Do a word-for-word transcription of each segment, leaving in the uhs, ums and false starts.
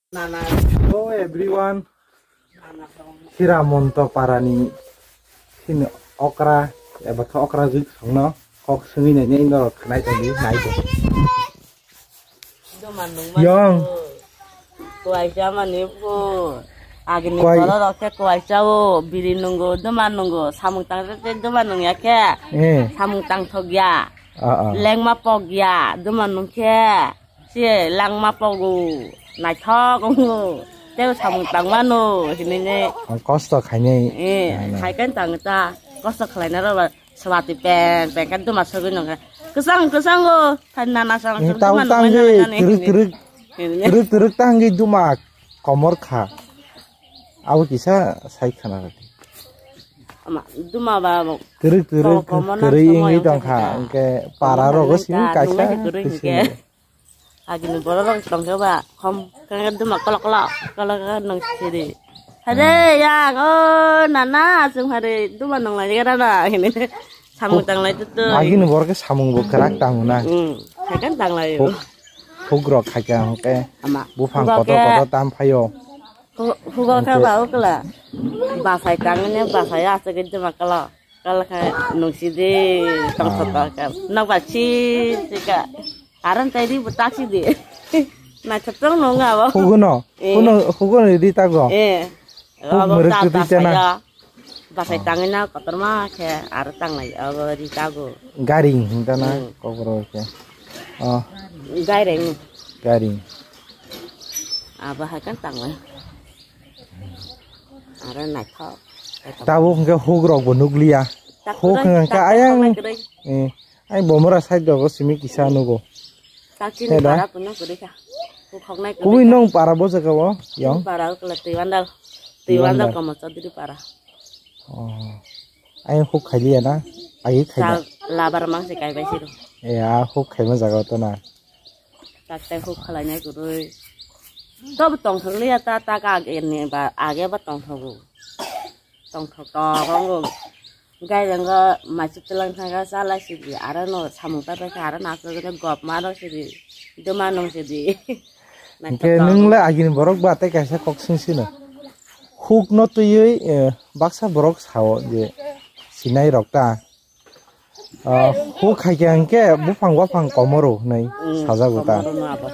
Hello everyone. Hiramonto parani sini okra eba khe okra jwi thangno kok swngwi nainai norok khnai tongdi nai tong. Yong. Kuaisa mani phu. Agini Kuai- borok rok khe kuaisa o biri nungo duma nungo samung tang tei duma nungya khe. Eh. Samung tang thok ya. Ah, ah. Lengma pok ya duma nung khe. Se langma pogo, naithok wngo, tei samung tangmano hinwi ne. Ang kosto khainai. Eh, nai, nai. Hai kan tang ta, kosto khlaina rw ba, swati peng peng kan duma sogwi nongkha. Kwchang kwchango, thani nana sang. Eh, sang tau duma tangwi, nongmani nani twrwk hinwi. Twrwk, hinwi ne. Twrwk twrwk tangwi duma komor kha. Abo kisa sai khana rwdi. Ama, duma ba bo. Twrwk twrwk to komor na kwrwi somoi wngwi wngkha tongkha, kha. Hwnkhe para komor rogo na simi ta kaisa nungya kwrwi kwswi hwnkhe. Nungya. Agini borok rok tongkhe ba, khom khe duma kolok kolok, kolok kolok nung siri. Hade, yang, o, nana, aswng hari, duma nung lai gara na, hini samung tang lai tutu. Agini borok khe samung bo kwrak tango na. Hmm, hai kan tang lai o. Huk, huk rok khai kha hwnkhe. Ama, buphang huk kotor khe kotor tam phaio. Hu-, hugo khe ba ukla. Basai tangni basai aswk duma kolok. Kala kha nungsi de tong Ah. Sota kha. Nok ba si si ka. Aran tai di buta si de. Na chatong nong abo. Huguno. Eh. Huno, huguno di tago. Eh. Huk abo muruk ta, tu ta di chana. Saya. Basai Ah. Tangina kotorma khe aro tanglai abo di tago. Garing hinta na Hmm. Kokoro khe. Oh. Garing. Garing. Abo hai kan tanglai. Aro naithok. Tabuk hwnkhe huk rok bo nukliya. Tak huk kwrwi, hwnkhe tak ayang. Khoknai kwrwi. Eh, ai bomora side rogo simi kisa nugo. Tak chini Heda? Para phano kwrwi kha. Khoknai kwrwi. Kubui kha. Nung para bo jaga o, yang? Para o kla Twiwandal. Twiwandal. Twiwandal Komo Chaudhary para. Oh. Ai huk khailiya na? Ai khailiya. Chal labar mang se kai bai siro. Eh, a huk khaima jaga o to na. Tak tai huk khwlainai kwrwi. Tobo tongthok liya ta, tak age ni ba, age ba tongthogo. Tongthok tongo. Gai rang go maichuk tlang thang ga chala sidi, aro no samung ta ta aro na ko gop ma ro sidi. Duma nung sidi. Hwnkhe nung le agini borok ba tei kaisa kok swng sino. Huk no twiwi, eh, baksa borok sao je sinai rok ta. Ah, huk khai khe hwnkhe buphang waphang komoro hinwi Mm, sajago ta. Komoro no abo.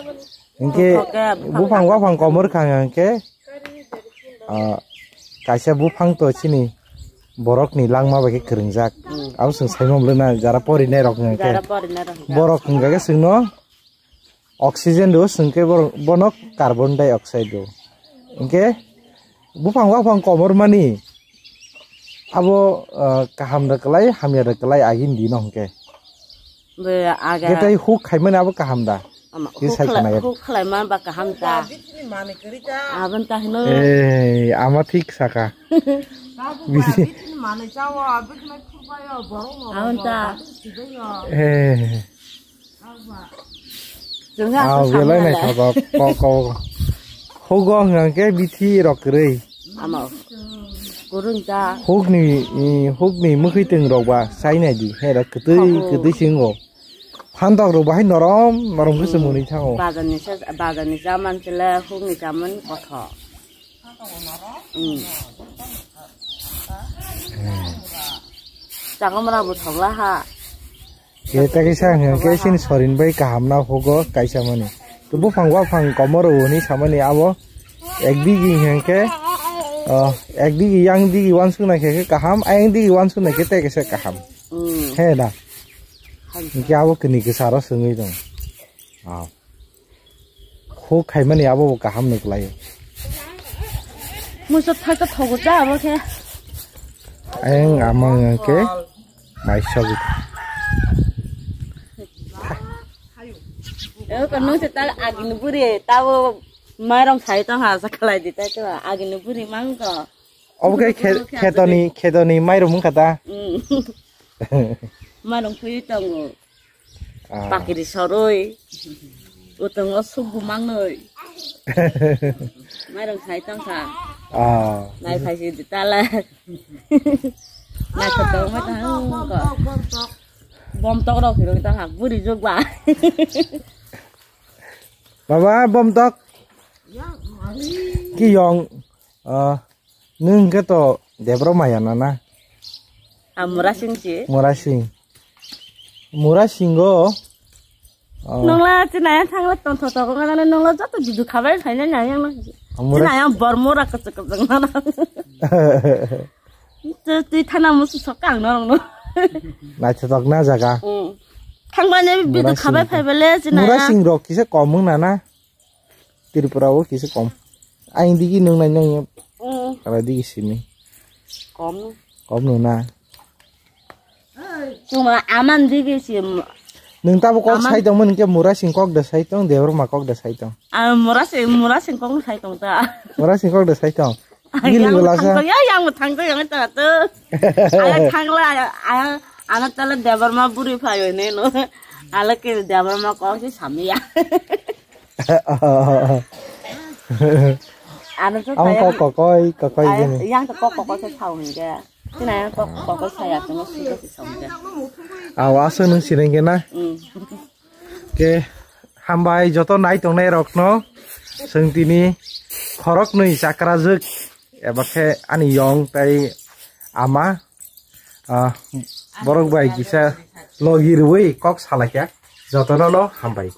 Hwnkhe huk khe buphang buphang waphang komor kha hwnkhe, ah, kaisa buphang to chini borokni langma bai khe kwrwngjak. Mm. Abo chwng sai mano le na jara porinai rok hwnkhe. Jara porinai rok hwnkhe. Borok hwnkha khe chwngno oxygen rw swngkhe borok, bono carbon dioxide rw. Hwnkhe buphang waphang komor mani abo, ah, kaham rw kwlai, hamya rw kwlai agini dino hwnkhe. Be aga. Hwnkhe tei huk khaimani abo kaham da? Ama, huk khlai-, huk khlaima ba kaham ta. Aboni ta hino. Ei, ama thik saka. Bisi. Aboni ta. Eh. Chwngha Ah, aswk belai samya nai le. Thok, kok, kok. Hugo hwnkha khe bithi rok kwrwi. Amo. Kwrwng ta. Hukni, i, hukni mwkhwi twng rok ba chai nai di. He rok kwtwi, Kok. Kwtwi singo. Phantok rok bahai norom, norom khe se Hmm. Mwnwi thango. Bazar ni sa, bazar ni chaman chwla hukni chaman kothok. Hmm. Hmm. Chakamra bo thokla ha. Khe ta kisa hwnkhe sini sorin bai kaham na hugo kaisa mani. To buphang waphang komoro hwnwi samani abo ek digi hwnkhe, oh, ek digi yang digi wansuk nai khe kaham, ayang digi wansuk nai khe tei kaisa kaham. Mm. He da. Hai. Hwnkhe abo kini kisa aro swngwi tong. Ah. Huk khaimani abo bo kaham nukhlaio. Musa thaka thogo ta abo khe. Ayang amang khe mai sogi. Eo kono se ta agini buri tabo mairong sai tong ha sa khlai di tai to agini buri mang ko. Obo khe khe-, khetoni, khetoni mairong mung kha ta. Mm. Mairong phui tongo. Ah. Pakiri soroi. Utongo suk bumang noi. Mairong sai tong kha. Ah. Nai phai si ditala. Nai kotong ma tang ko. Bom tok rok hiro ta hak buri jok ba. Baba, bom tok. Ki yong, ah, nung ke to Debra maya na na? Amura sing si. Mura sing. Mura singo. Oh. Nungla chinaya thangla tong tho tho ko ngana nungla joto juju khabai phaina na yang. Amura Chinaya bor mura ko chok ko ngana. Tu tu thana musu sok ang no no. Naithotok na jaga. Mm. Thangba ne bidu Mura khabai sing. Phaibale chinaya. Mura sing rok kisa kom wng na na. Tripura o kisa kom. Aing digi nung nai nung. Mm. Ala digi simi. Kom. Kom nung na. Chuma aman digi sim. Nung tabo kok Aman. Sai tong mun ke mura sing kok da sai tong, Debra ma kok da sai tong. Ah, mura sing, mura sing kok sai tong ta. Mura sing kok da sai tong. Gili Yang gula thang sa. To, ya, yang thang to, yang ta to. Ala thangla, ala, ala tala Debra ma buri phayo ne no. Ala ke Debra ma kok si samya. Ano to Ang kaya. Kok kokoi, kokoi Ay, gini. Yang to kok kok sa thau ni ga. Tina yang kok kok sa ya to no si ko si thau ni ga. Aw, aso nung sireng ke na? Mm. Ke, hambai joto nai tong nai rok no. Seng tini khorok nui chakra jek. Eba khe ani yong tai ama, ah, borok bai kisa logi rwi kok salai kha. Joto no no hambai.